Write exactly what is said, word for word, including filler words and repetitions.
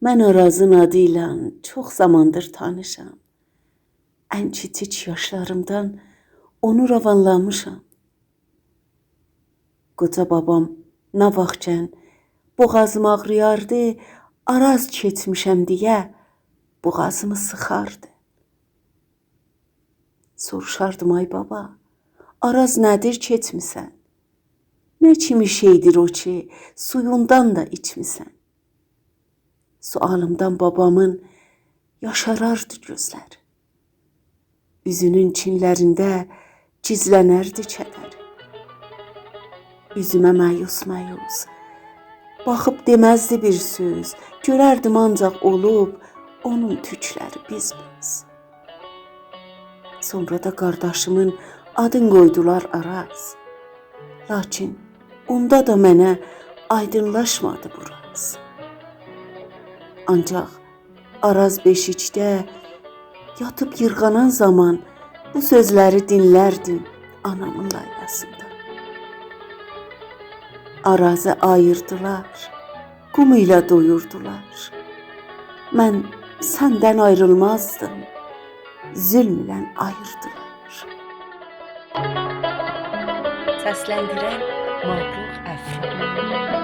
من آرازین آدی ایله چوخ زاماندیر تانیشام. ان کیچیک یاشلاریمدان اونو راوانلامیشام. قوجا بابام نه واختکن بوغازیم آغریاردی، آراز کئچمیشم دئیه بوغازیمی سیخاردی. سوروشاردیم: «آی بابا، آراز نه‌دیر کئچمیسن؟ نه کیمی شئیدیر او کی، سویوندان دا ایچمیسن؟» سؤالیمدان بابامین یاشاراردی گؤزلری. اوزونون چینلرینده گیزلنردی کدر. اوزومه مأیوس-مأیوس باخیب دئمزدی بیر سؤز، گؤرردیم آنجاق اولوب اونون توکلری بیز-بیز. سونرا دا قارداشیمین آدین قویدولار آراز. لاکین اوندا دا منه آیدینلاشمادی بو راز. آنجاق آراز بئشیکده یاتیب ییرغانان زامان بو سؤزلری دینلردیم آنامین لایلاسیندا. آرازی آییردیلار، قوم ایله دویوردولار. من سندن آیریلمازدیم، ظلم ایله آییردیلار. سسلندیرن: ماهرخ افرا.